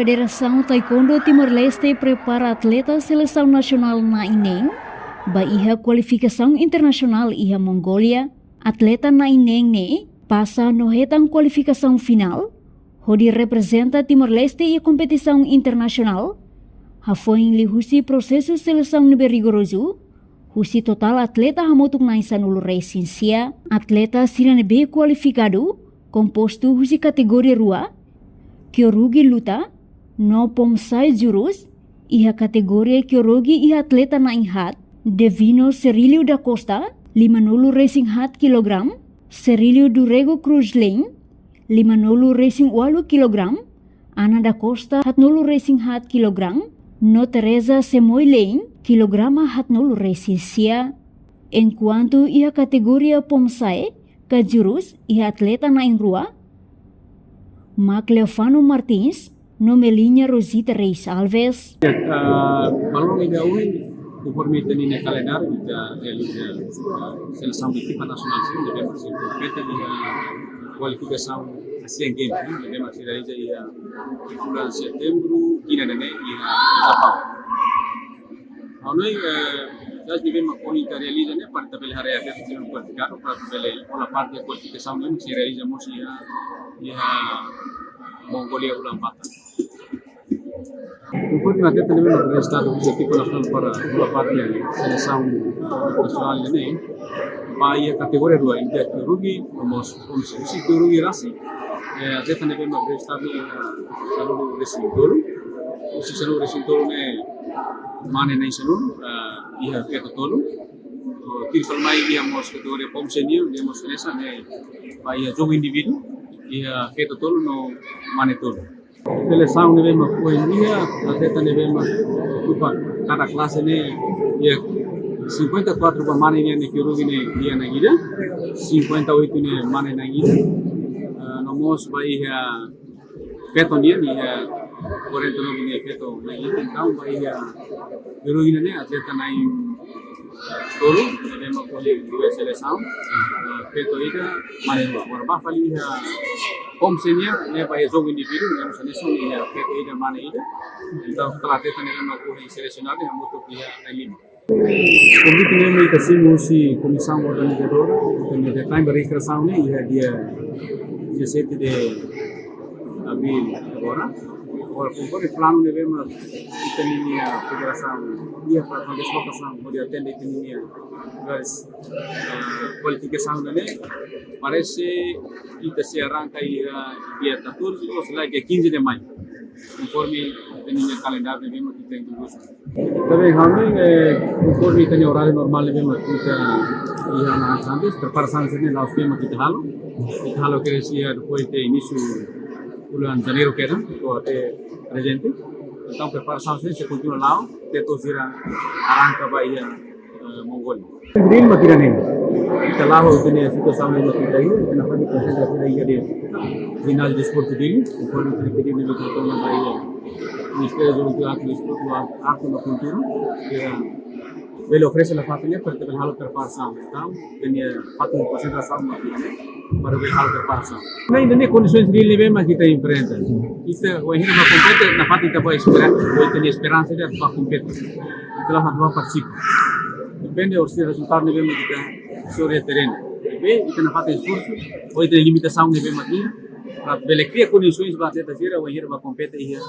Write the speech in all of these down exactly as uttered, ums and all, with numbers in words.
Federasaun Taekwondo Timor-Leste prepara atleta selesaun nasionál na'in-neen ba iha kualifikasaun internasionál iha Mongólia. Atleta na'in-neen ne'e pasa no hetan kualifikasaun finál hodi reprezenta Timor-Leste iha kompetisaun internasionál. Hafoin liuhusi prosesu selesaun ne'ebé rigorozu, husi totál atleta hamutuk na'in-sanulu-resin-sia, atleta sira ne'ebé kualifikadu kompostu husi kategoria rua, kyorugi luta, no Pomsai Jurus, iha kategoria kyorugi iha atleta na'in-haat, Devino Serilio da Costa, limanulu-resin-haat kilogram, Serilio Durego Cruz Lein, limanulu-resin-ualu kilogram, Ana da Costa, haatnulu-resin-haat kilogram, no Teresa Semoi Lein, kilograma haatnulu-resin-sia. Enkuantu iha kategoria Pomsai ka Jurus iha atleta na'in-rua, Mak Leofano Martins no Meliña Rosita Reis Alves. Ah, balun ida ohin, konforme ita-nia kalendáriu, ita realiza, ah, selesaun ekipa nasionál sira ne'ebé mak sei kompete iha kualifikasaun Asian Games, ne'ebé mak sei realiza iha fulan Setembru, tinan ida-ne'e iha Japaun. Ha'u hanoin, eh, das ne'ebé mak ohin ita realiza ne'e para ita bele haree atleta sira kualifikadu para ita bele hola parte kualifikasaun ne'e sei realiza mós iha, iha Mongólia, Ulaanbaatar. Konforme atleta ne'ebé mak rejistadu husi ekipa nasionál para hola parte selesaun nasionál ne'e, ba iha kategoria rua, ida kyorugi, mós, mós husi kyorugi rasik, eh, atleta ne'ebé mak rejistadu iha sanulu-resin-tolu, husi sanulu-resin-tolu ne'e mane na'in-sanulu, eh, iha feto tolu. Tuir fali mai iha mós kategoria Pom Senior, iha mós hanesan ne'e, ba iha jogu indivíduu, iha feto tolu no mane tolu. Selesaun ne'ebé mak ohin iha, atleta ne'ebé mak okupa kada klase ne'e, iha cinquenta e quatro ba mane nian ne'e kyorugi ne'e iha na'in ida, cinquenta e oito ne'e mane na'in ida, eh, no mós ba iha feto nian, iha quarenta e nove ne'e feto na'in ida, entaun ba iha kyorugi ne'e atleta na'in-tolu ne'ebé mak ohin iha selesaun, eh, feto ida, mane rua. Agora ba fali iha Pom Senior ne'e ba iha jogu indivíduu, ne'e mós hanesan iha feto ida, mane ida. Entaun, kala atleta ne'ebé mak ohin selesionadu ne'e hamutuk iha na'in-lima. Konvite ne'e mak ita simu husi komisaun organizadora, ita-nia deadline ba rejistrasaun ne'e iha dia dezassete de abril agora. Agora, konforme planu ne'ebé mak ita-nia federasaun iha para deslokasaun hodi atende ita-nia lugares, eh, kualifikasaun ne'e, parese ita sei arranka iha dia catorze ou sei lá dia quinze de maio. Konforme ita-nia kalendáriu ne'ebé mak ita introdús. Tanba ha'u hanoin, eh, konforme ita-nia oráriu normál ne'ebé mak ita iha ona antes, preparasaun sira-ne'e la'ós ema ita halo. Ita halo kedas iha depois de inísiu fulan Janeiru kedas, to'o até prezente. Entaun, preparasaun sira-ne'e sei kontinua la'o, até to'o sira arranka ba iha, eh, Mongólia. Drill mak ida-ne'e. Ita la'o, ita-nia situasaun ne'e mak ita iha, ita nafatin konsentra ita iha di Ginásio Desportivo Dili, konforme ita-nia pedidu ne'ebé mak ita toma ba iha Ministériu Juventude, Arte, Desportu, Arte no Kultura, iha bele oferese nafatin ne'e para ita bele halo preparasaun. Entaun, ita-nia fatin konsentrasaun mak ida-ne'e, para bele halo preparasaun. Maibé ne'e kondisoens reál ne'ebé mak ita enfrenta. Ita, wainhira bá kompete, nafatin ita bá espera, ita-nia esperansa ida bá kompete. Ita la hatuan partisipa. Depende hosi rezultadu ne'ebé mak ita soe iha terrenu. Maibé, ita nafatin esforsu, ho ita-nia limitasaun ne'ebé mak iha, para bele kria kondisoens ba atleta sira, wainhira bá kompete iha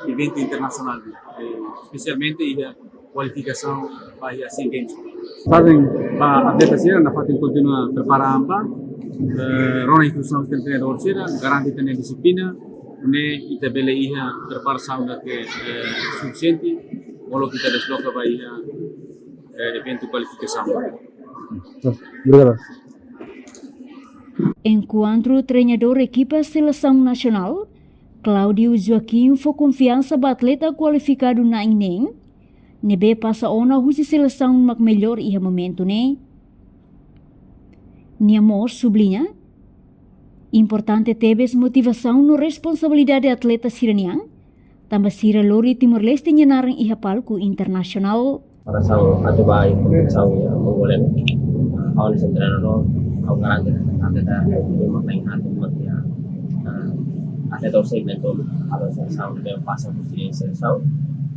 eventu internasionál, eh, espesialmente iha kualifikasaun ba iha Asian Games. Mensajen ba atleta sira, nafatin kontinua prepara an ba, eh, rona instrusaun husi treinadór sira, garante ita-nia dixiplina, nune'e ita bele iha preparasaun ne'ebé, eh, sufisiente, molok ita desloka ba iha, eh, eventu kualifikasaun. Obrigadu. Enkuantu treinadór ekipa selesaun nasionál, Claudio Joaquim, fó konfiansa ba atleta kualifikadu na'in-neen ne'ebé pasa ona husi selesaun mak mellór iha momentu ne'e. Nia mós subliña importante tebes motivasaun no responsabilidade atleta sira-nian, tanba sira lori Timor-Leste nia naran iha palku internasionál. Para sau atu ba iha kompetisaun iha Mongólia. Ha'u-nia sentrenadór, ha'u garante, garante atu ba iha, atu ba iha, ah, Neto segmentu halo selesaun ne'ebé pasa husi selesaun.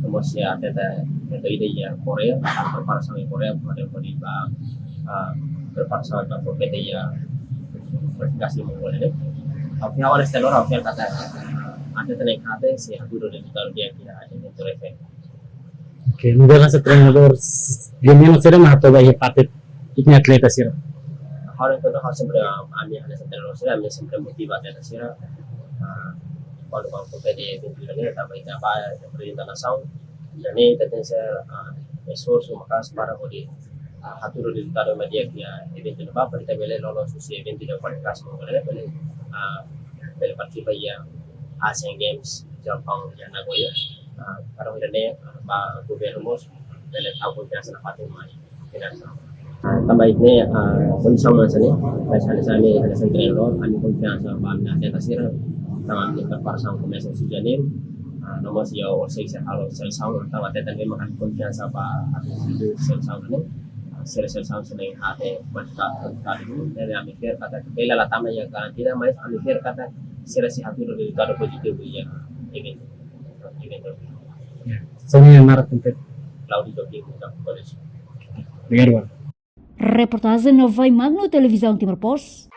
Nomós iha atleta, atleta ida iha Koreia, preparasaun iha Koreia, hodi, hodi ba, ah, preparasaun ba kompete iha kualifikasi Mongólia ne'e. Ha'u fiar ona, ha'u fiar katak atleta ne'e katak sei hatudu rezultadu di'ak iha eventu refere. Oke, nu'udar hanesan treinadór, s-, di mana sira mak hato'o ba iha parte ita-nia atleta sira? Ha'u, entaun, ha'u sempre, ah, ami hanesan treinadór sira, ami sempre motiva atleta sira. Ah, kuandu ba kompete eventu ne'e, tanba ita ba reprezenta nasaun, entaun ne'e ita tenke ser, ah, esforsu maka'as para hodi, ah, hatudu rezultadu mak di'ak iha eventu ne'ebá, para ita bele loloos husi eventu ida kualifikasi Mongólia ne'e, bele, ah, bele partisipa iha Asian Games Japaun iha Nagoya. Ah, para ida-ne'e, ah, ba governu mós bele tau konfiansa nafatin mai federasaun. Ah, tanba ida-ne'e, ah, kondisaun mak hanesan ne'e, mas hanesan ami, hanesan treinadór, ami konfiansa ba ami-nia atleta sira, tanba ami-nia preparasaun komesa husi Janeiru, ah, nomós iha orsida sira halo selesaun, tanba atleta ne'e mak ami konfiansa ba ami selesaun ne'e, ah, sira selesaun sira ne'e hatene kualifikasi, kualifikasi duni, jadi ami fiar katak bele la tama iha garantida, mas ami fiar katak sira sei hatudu rezultadu pozitivu iha eventu, eventu. Ya, só nia nara kompete. Claudio Joaquim, Muda College. Obrigadu, mano. Reportajen Novai Magno, Televizaun Timor Post.